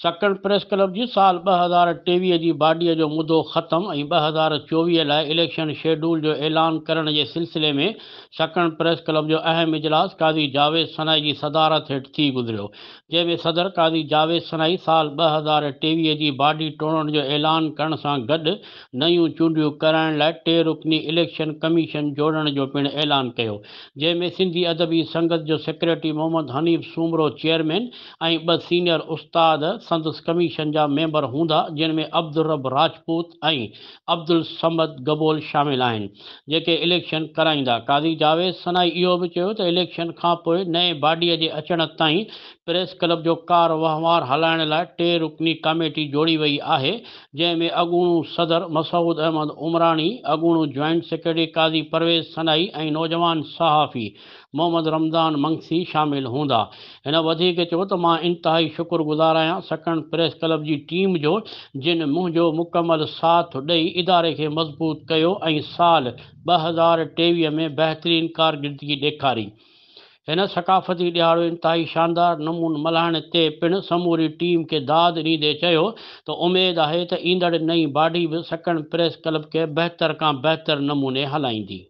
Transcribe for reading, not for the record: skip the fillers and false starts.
Sakrand press club جي سال 2023 جي باڊيء جو مدو ختم ۽ 2024 لاء اليڪشن شيڊول جو اعلان ڪرڻ جي سلسلي ۾ سڪرنڊ پريس ڪلب جو اهم اجلاس قاضي جاويد سنائي جي صدارت هيٺ ٿي گذريو جنهن ۾ صدر قاضي جاويد سنائي سال 2023 جي باڊي ٽوڙڻ جو اعلان ڪرڻ سان گڏ نيون چونڊيون ڪرائڻ لاء ٽي رڪني اليڪشن ڪميشن جوڙڻ جو پڻ اعلان ڪيو جنهن ۾ سنڌي ادبي سنگت جو سيڪريٽري محمد حنيف سومرو چيئرمين ۽ ٻه سينيئر استاد سندس ڪميشن جا ميمبر هوندا جن ۾ عبدالرب راجپوت ۽ عبدالصمد گبول شامل آهن جيڪي اليڪشن ڪرائيندا. قاضي جاويد سنائي اهو به چيو ته اليڪشن کانپوء نئين باڊيء جي اچڻ تائين پريس ڪلب جو ڪار وهنوار هلائڻ لاء ٽي رڪني ڪاميٽي جوڙي وئي آهي جنهن ۾ اڳوڻو صدر مسعود احمد عمراڻي، اڳوڻو جوائنٽ سيڪريٽري قاضي پرويز سنائي ۽ نوجوان صحافي محمد رمضان منگسي شامل هوندا. هن وڌيڪ چيو ته مان انتهائي شڪر گذار آهيان سڪرنڊ پريس ڪلب جي ٽيم جو جن منهنجو مڪمل ساٿ ڏئي اداري کي مضبوط ڪيو ۽ سال 2023 ۾ بهترين ڪارڪردگي ڏيکاري. هن ثقافتي ڏهاڙو انتهائي شاندار نمون ملهائڻ تي پڻ سموري ٽيم کي داد ڏيندي چيو ته اميد آهي ته ايندڙ نئين باڊي به سڪرنڊ پريس ڪلب کي بهتر کان بهتر نموني هلائيندي.